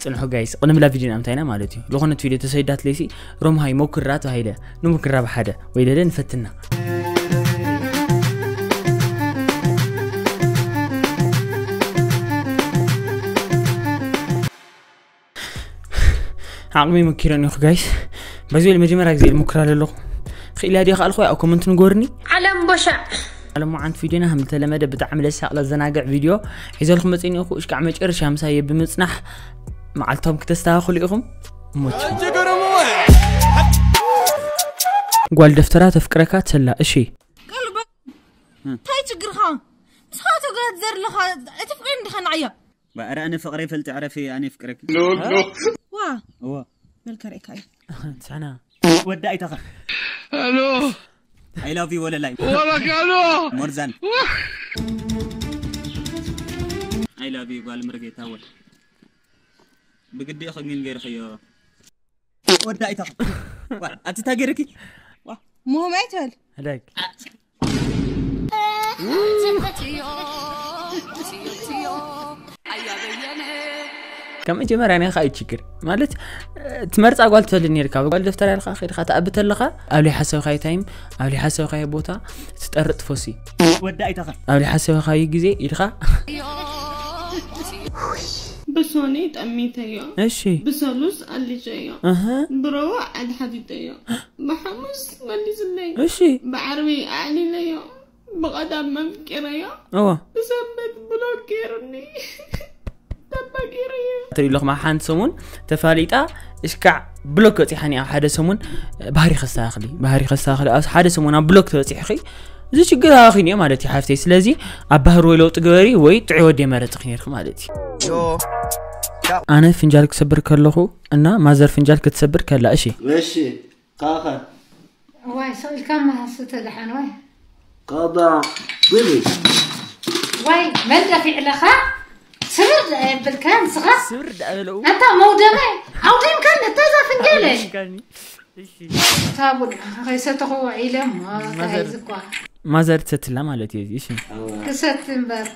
ጽንሑ ጋይስ፣ ቅድም ላ ቪድዮ ኣምታይና ማለት እዩ። ዝኾነት ቪድዮ ተሰይዳት ለይሲ ሮምሃይ ሞክራ ተባሂለ ንሞክራ ብሓደ ወይ ደለ ንፈትና። ዓቕሚ መኪረ ኒኹ ጋይስ። በዚ መጀመርያ ግዜ ልሙክራ ኣለኹ። ክኢላ ድየ ካልኹ ኣብ ኮመንት ንጎርኒ። ዓለም ቦሻዕ። ዓለም መዓንት ቪድዮና ከም ዝተለመደ ብጣዕሚ ለሳቕ ለዘናግዕ ቪድዮ ሒዘልኩም መፅእ ኒኹ። እሽካዕ መጨረሻ ምሳየ ብምፅናሕ መዓልቶም ክተስተኻኽሉ ኢኹም። ሞች ጓል ደፍተራ ተፍቅረካ ተላ። እሺ ቀልበ እንታይ ችግርኻ? ንስኻ ተጋት ዘርለኻ እቲ ፍቅሪ እንዲኻ ንዓያ። ባእረ ኣነ ፍቅሪ ፈልጥ ዕረፊ ኣነ ፍቅረኪ። ዋ እዋ በልከ ርኢካ እዩ። ትሕና ወዳ ኣይተኻ። ሄሎ። I love you ወለላይ። ወለካ ሄሎ። ሞርዛን። I love you ጓል ምርጌታ ወል። ብግዲ ኸግን ገርኸዮ። ወዳ ኣይተኻ። ዋ ኣቲ ታገርኪ። ዋ ሞሆም ኣይትበል። ህደግ። ካብ መጀመርያ ናይ ኻእ ችግር ማለት ትመርፃ ጓል ትፈልጥ ነርካ ጓል ደፍተር ያልካ ከድካ ትኣብተ ኣለኻ ኣብ ሓሰብካይ ታይም ኣብ ሓሰብካይ ቦታ ትጠርጥ ፎሲ ወዳ ኣይተኻ ኣብ ሓሰብካይ ግዜ ኢድኻ ብሶኒ ጠሚተዮ እሺ ብሰሉስ ኣልጀዮ ኣሃ ብረቡዕ ኣድሓቲተዮ ብሓሙስ መሊስለይ እሺ ብዓርቢ ኣዕሊለዮ ብቐዳም መፍቂረዮ እዋ ብሰንበት ብሎክ ገይሩኒ ተባጊረዮ ትርኢ ኣለኹም ኣብ ሓንቲ ሰሙን ተፋሊጣ እሽካዕ ብሎክ በፂሓኒ ኣብ ሓደ ሰሙን ባህሪ ከስተካኽሊ ባህሪ ከስተካኽሊ ኣብ ሓደ ሰሙን ኣብ ብሎክ ተበፂሕኺ እዚ ችግር ኣኺን እዮ ማለት እዩ ሓፍተይ ስለዚ ኣብ ባህሪ ወይ ለውጢ ግበሪ ወይ ጥዑይ ወዲ የመረፅኺ ነርኪ ማለት እዩ ኣነ ፍንጃል ክሰብር ከለኹ እና ማዘር ፍንጃል ክትሰብር ከላ እሺ እሺ ካኸ ዋይ ሰቂልካ ማሃስተ ደሓን ዋይ ቀዳ ብሪ ዋይ መን ደፊዕለኻ ስብር የብልካ ንስኻ ስብር ዳበለው ኣታ መውደመ ኣውዲምካን እታ ዛፍንጌለ ታቡል ከይሰተኹ ውዒለ እሞ ተያይዝ እኳ ማዘር ትሰትላ ማለት እዩ እዚ እሺ ክሰት እምበር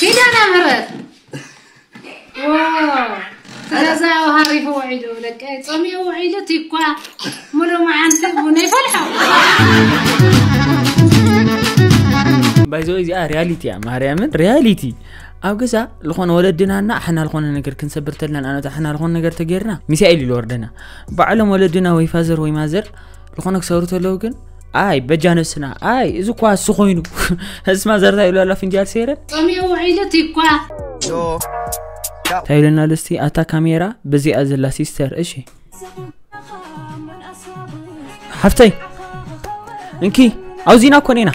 ኪዳና ምረት ትገዛ ሃሪፉ ውዒሉ ደቀ ጸሚኡ ውዒሉ ቲኳ ሙሉ መዓንቲ ቡን ይፈልሖ ባይዘ እዚኣ ሪያሊቲ እያ ማርያምን ሪያሊቲ ኣብ ገዛ ዝኾነ ወለድና እና ኣሕና ዝኾነ ነገር ክንሰብር ተልና ንኣነት ኣሕና ዝኾነ ነገር ተገይርና ሚሳኤል ኢሉ ወርደና ባዕሎም ወለድና ወይ ፋዘር ወይ ማዘር ዝኾነ ክሰብሩ ተለዉ ግን ኣይ በጃ ነብስና ኣይ እዚ እኳ እሱ ኮይኑ እዚ ማዘር እንታይ ኢሉ ኣላ ፍንጃል ሰይረ ጸሚኡ ውዒሉ ቲኳ እንታይ ኢለና ኣሎ እስቲ ኣታ ካሜራ በዚኣ ዘላ ሲስተር እሺ ሓፍተይ እንኪ ኣውዚና እኮ ኔና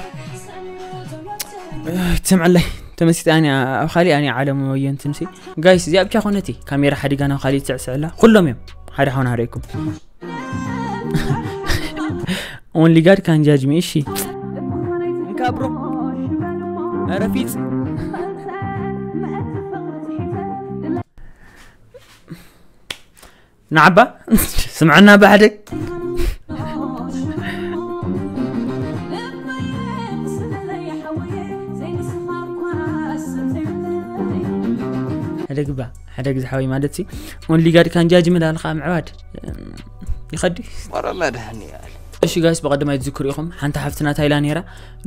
ትስምዐለይ ተመሲጣ እያ ኣብ ካሊእ እያ ዓለም ወየን ትምሲ ጋይስ እዚኣ ብቻ ኮነቲ ካሜራ ሓዲጋ ናብ ካሊእ ትስዕስዐላ ኩሎም እዮም ሓደ ሓውና ሃረይኩም Only God can judge me እሺ እንካ ብሮ ኧረ ፊፅ ንዓባ ስምዐና ብሓደ ሕደግባ ሕደግ ዝሓወይ ማለት ሲ only God can judge me ዳልካ ምዕባድ ይኸዲ ወረ መድሃኒኣል እሺ ጋይስ ብቐደማይ ትዝክሩ ኢኹም ሓንቲ ሓፍትና ታይላ ነይራ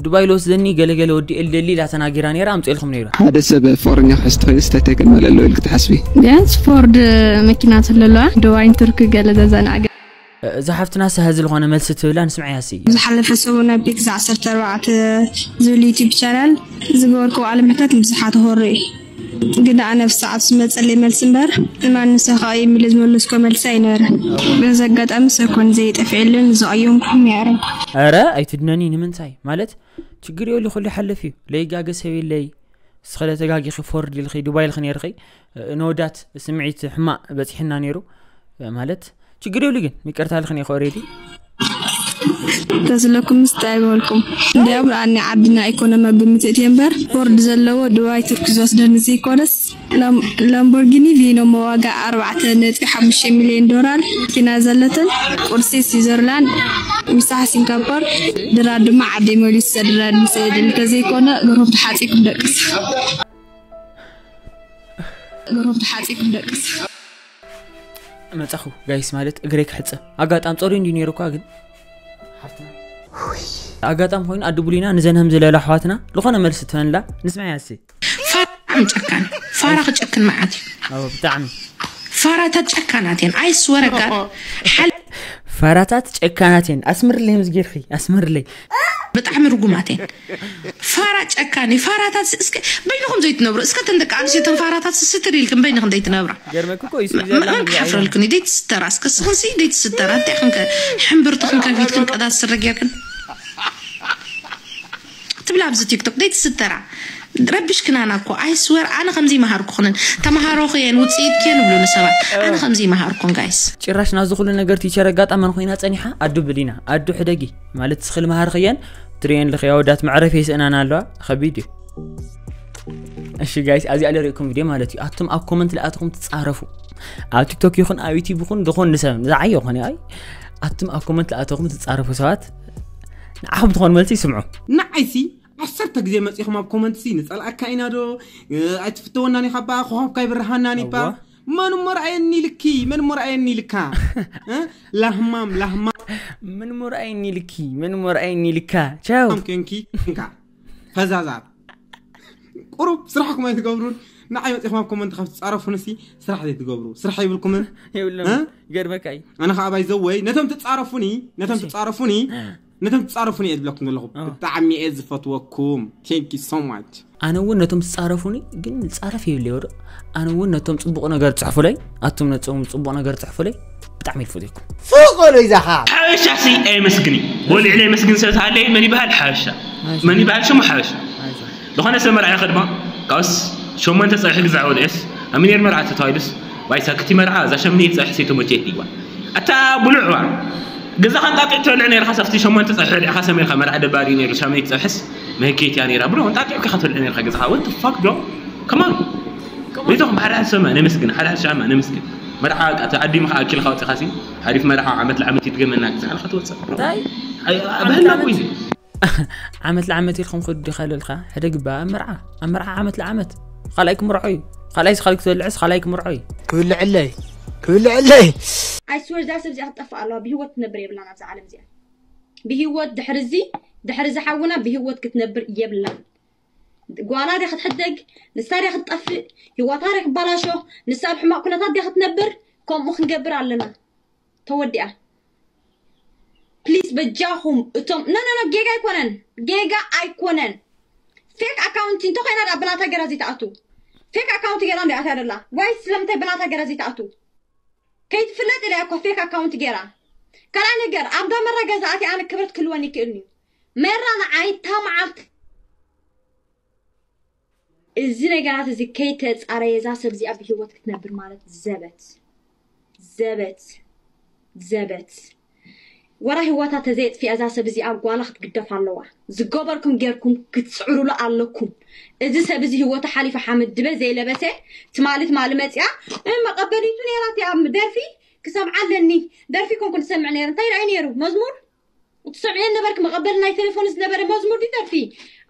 ዱባይ ልወስደኒ ገለገለ ወዲ ኤልደሊ ኢላ ተናጊራ ነይራ ኣምፅኤልኩም ነይሩ ሓደ ሰብ ፎርኛ ክሕዝ ተኸይኑ ስታይታይ ከማለሎ ኢልክ ትሓስቢ ቢያንስ ፎርድ መኪና ትህልለዋ ዱባይን ቱርክ ገለ ዘዘናገ እዛ ሓፍትና ሰሀዚ ዝኾነ መልሲ ትብላ ንስምዐያ ሲ ዝሓለፈ ሰሙን ኣብ ፒክዛ ዓሰርተ ኣርባዕተ ዝብል ዩቲብ ቻናል ዝገበርክዎ ቃለ ምሕታት ንብዙሓት ሆሮ እዩ። ግን ኣነ ብሰዓቱ ዝመፀለይ መልሲ እምበር ንማን ንስኻ ኢሉ ዝመለስኮ መልሲ ኣይነበረን። በዚ ኣጋጣሚ ሰኮን ዘይጠፍኤሉን ዝቐየምኩም ይዕረብ። ኧረ ኣይትድነኒ ንምንታይ ማለት ችግር የብሉ ኩሉ ይሓልፍ እዩ ለይጋገ ሰብ የለይ እስኸ ለተጋጊኺ ፎርድ ኢልኺ ዱባይ ኢልኺ ነይርኺ ንወዳት ስምዒት ሕማቕ በፂሕና ነይሩ ማለት ችግር የብሉ ግን ይቅርታ ኢልኺ ነይርኺ ኦሬዲ ተስለኩም ምስጣይ በልኩም እንዲያው ኣኒ ዓድና ኢኮኖሚ ግምት እቲ እምበር ቦርድ ዘለዎ ድባይ ቱርኪ ዝወስደኒ ዘይኮነስ ላምቦርጊኒ ቬኖሞ ዋጋ ኣርባዕተ ነጥቢ ሓሙሽተ ሚልዮን ዶላር መኪና ዘለተን ቁርሲ ስዊዘርላንድ ምሳሕ ሲንጋፖር ድራር ድማ ዓደይ መሊሱ ዘድራር ንሰይድል እንተዘይኮነ ብሩኽ ተሓፂኩም ደቅስ እግሮም ተሓጺቦም ደቅስ። መጻኹ ጋይስ፣ ማለት እግረይ ክሕጸብ ኣጋጣሚ ጸሩ እንዲ ነይሩ እኳ ግን ሓፍትና ኣጋጣሚ ኮይኑ ኣዲ ቡሊና ንዘን ህም ዝለላ ኣሕዋትና ዝኾነ መልሲ ትፈንላ ንስማያ እስኪ። ፋራ ጨካን ፋራ ክጨክን መዓት እዩ። ኣዎ ብጣዕሚ ፋራታት ጨካናት እየን። ኣይስወረጋር ሓል ፋራታት ጨካናት እየን። ኣስምርለይ ምስጌርኺ ኣስምርለይ። ብጣዕሚ ርጉማት እየን። ፋራ ጨካን እዩ። ፋራታት እስከ በይንኹም ዘይትነብሩ እስከ ተን ደቂ ኣንስትዮ ተን ፋራታት ስትር ኢልክን በይንኽን ዘይትነብራ ገርመክ እኮ እዩ ስዊዘርላንድ መን ክሓፍረልክን እዩ? ዘይትስተራ እስከ ስኹንሲ ዘይትስተራ እንታይ ኽንከ ሕምብርቲ ክንከፊትክን ቀዳት ስረ ጌርክን ትብላ ኣብዚ ቲክቶክ ዘይትስተራ ረብሽክናና እኮ። ኣይስወር ኣነ ከምዚ ይመሃርኩኽንን ተምሃሮኽየን ውፅኢትክየን ይብሉኒ ሰባት። ኣነ ከምዚ ይመሃርኩን ጋይስ። ጭራሽ ናዚ ኩሉ ነገር ቲቸር ኣጋጣመን ኮይና ጸኒሓ ኣዱ ብሊና ኣዱ ሕደጊ ማለት ስኽል መሃርኽየን ትሪየን ልኽያ ወዳት መዕረፍ የስእናና ኣለዋ። ከቢድ እዩ። እሺ ጋይስ፣ ኣዚኣ ልርእኩም ቪድዮ ማለት እዩ። ኣቱም ኣብ ኮመንት ልኣተኹም ትጻረፉ፣ ኣብ ቲክቶክ ይኹን ኣብ ዩቲዩብ ይኹን ዝኾን ንሰብ ዝዓዮ ኾነ ኣይ ኣቱም ኣብ ኮመንት ልኣተኹም ትጻረፉ ሰባት ንዓኹም ትኾን መልሲ ይስምዑ። ንዓይሲ ዓሰርተ ግዜ መፂኹም ኣብ ኮመንትሲ ንፀልኣካ ኢና ዶ ኣይትፍተወናን ኢኻ ባ ኮኾብካ ይብርሃናን ይባ። መን እሞ ረኣየኒ ኢልኪ መን እሞ ረኣየኒ ኢልካ። እ? ላህማም ላህማም ምን ሞርኣይኒ ልኪ ምን ሞርኣይኒ ልካ ቻው። ኮንኪ እንካ ፈዛዛት ቁሩብ ስራሕኩም ኣይትገብሩን። ንዓይ መፂኹም ኣብ ኮመንት ካብ ትፃረፉንሲ ስራሕ ዘይትገብሩ ስራሕ ይብልኩምን። የብሎም እ? ይገርመካ እዩ። ኣነ ከዓ ባይዘወይ ነቶም ትፃረፉኒ ነቶም ትፃረፉኒ ነቶም ትፃረፉኒ እየ ዝብለኩም ዘለኹ። እ። ብጣዕሚ እየ ዝፈትወኩም። Thank you so much። ኣነ እውን ነቶም ዝፃረፉኒ ግን ፃረፍ ይብል ይወር ኣነ እውን ነቶም ፅቡቕ ነገር ፅሕፉለይ ኣቶም ነቶም ፅቡቕ ነገር ፅሕፉለይ ብጣዕሚ ይፈትኩም። ፉቕ በሉ ይዛኻ ሓበሻ ሲ ኣይመስግን እዩ። ወሊዕ ናይ መስግን ሰብ ተሃለየ መን ይበሃል ሓበሻ? መን ይበሃል ሽሙ ሓበሻ? ዝኾነ ሰብ መርዓ ይኸድማ ካብስ ሸሞንተ ፀብሒ ግዛዕ ወሊዕስ ኣሚኔር መርዓ ተተባሂሉስ ዋይ ሳክቲ መርዓ እዛ ሸምንየት ፀብሒ ሰይተሞቼት ይዋ ኣታ ብሉዕዋ ገዛኻ እንጣጢዕ ትበልዕ ነርካ ሳብቲ ሸሞንተ ፀብሒ በሊዕካ ሰሜርካ መርዓ ደባሪ ነይሩ ሸምንየት ፀብሕስ መህኬት እያ ነይራ ብሎ እንጣጢዕ ከ ክትበልዕ ነርካ ገዛኻ ወት ፋክ ዶ ከማን ቤቶም ሓደ ሓደ ሰማ ነመስግን ሓደ ሓደ ሻማ ነመስግን መርዓ ኣዲምኻ ኣኪልካ ወፂኻሲ ሓሪፍ መርዓ ዓመት ለዓመት ይድገመና ግዛዕልካ ትወፅእ እንታይ ባህልና እኮ እዩ ዓመት ለዓመት ኢልኩም ክዱ ይኸለልካ ሕደ ግባ ኣብ መርዓ ኣብ መርዓ ዓመት ለዓመት ካልኣይ ክምርዖ እዩ ካልኣይ ስኻል ክትበልዕስ ካልኣይ ክምርዖ እዩ ክብልዕለይ ክብልዕለይ ኣይስወር እዛ ሰብ እዚኣ ክትጠፍእ ኣለዋ ብሂወት ክትነብር የብላን ኣብዛ ዓለም እዚኣ ብሂወት ድሕሪ እዚ ድሕሪ እዚ ሓውና ብሂወት ክትነብር የብላን ጓላ ድያ ክትሕደግ ንሳ ድያ ክትጠፍእ ሂወታ ድያ ክባላሾ ንሳ ኣብ ሕማቅ ኩነታት ድያ ክትነብር ከምኡ ክንገብር ኣለና ተወዲኣ ፕሊስ በጃኹም እቶም no no no ጌጋ ኣይኮነን ጌጋ ኣይኮነን fake account እንተኾይና ደኣ ብናታ ገራ ዘይትኣቱ fake account ገራ እንዲኣትያ ደላ ዋይ ስለምንታይ ብናታ ገራ ዘይትኣቱ ከይትፍለጥ ኢላ እኮ fake account ገራ ካልኣ ነገር ኣብዳ መራ ገዛ ኣትያ ኣነ ክብረት ክህልወኒ ይክእልኒ መራ ንዓይ እታ መዓልቲ እዚ ነገራት እዚ ከይተፃረየ እዛ ሰብ እዚኣ ብሂወት ክትነብር ማለት ዘበት ዘበት ዘበት ወራ ህወታ ተዘየጥፊያ እዛ ሰብ እዚኣ ጓላ ክትግደፍ ኣለዋ ዝገበርኩም ጌርኩም ክትፅዕሩሉ ኣለኩም እዚ ሰብ እዚ ህወቱ ሓሊፉ ሓመድ ድበ ዘይለበሰ ትማሊ ትማሊ መፅያ መቀበሊቱ ነይራት እያ ደርፊ ክሰምዓ ኣለኒ ደርፊ ኮንኩ ንሰምዕ ነይር እንታይ ርኣይ ነይሩ መዝሙር ትሰምዕዮ ነበርክ መቐበሊ ናይ ቴሌፎን ዝነበረ መዝሙር ድዩ ደርፊ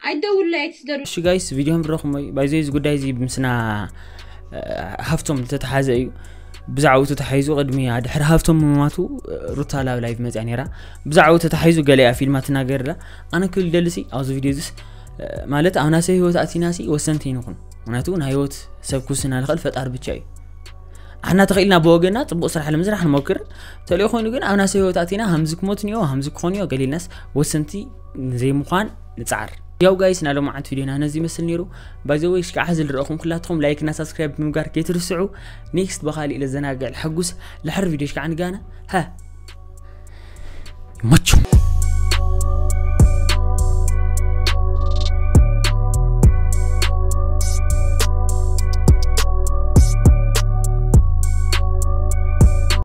ኣይደውልለይ ኣይትስደዱ እሺ ጋይስ ቪድዮ ምረኹም ወይ ባይዘይ እዚ ጉዳይ እዚ ምስና ሃፍቶም ዝተተሓዘ እዩ ብዛዕባኡ ተታሒዙ ቅድሚ ድሕሪ ሃፍቶም ምማቱ ሩታ ላብ ላይቭ መፅያ ነይራ ብዛዕባኡ ተታሒዙ ገለ እያ ፊልማ ትናገር ላ ኣነ ክብል ደልሲ ኣብዚ ቪድዮ እዚስ ማለት ኣብ ናሰ ህይወት ኣቲናሲ ወሰንቲ ይንኹን ምክንያቱ ናይ ህይወት ሰብ ክውስና ዝኽእል ፈጣር ብቻ እዩ ኣሕና ተኽኢልና ብወገና ፅቡቅ ስራሕ ንምስራሕ ንሞክር ተልኦ ኮይኑ ግን ኣብ ናሰ ህይወት ኣቲና ሃምዚ ክሞት ኒኦ ሃምዚ ክኾን ዮ ገሊልናስ ወሰንቲ ንዘይምዃን ንፅዓር ያው ጋይስ ናሎማዓት ቪዲዮና ነዚ ይመስል ነይሩ ባይዘወይ ሽካዓ ዝልረእኹም ኩላትኹም ላይክ እና ሳብስክራይብ ብምግባር ከይትርስዑ ኔክስት ብኻሊእ ለዘናግዕ ልሐጉስ ልሕር ቪዲዮ ሽካዓ ንጋና ሃ ይመችኩም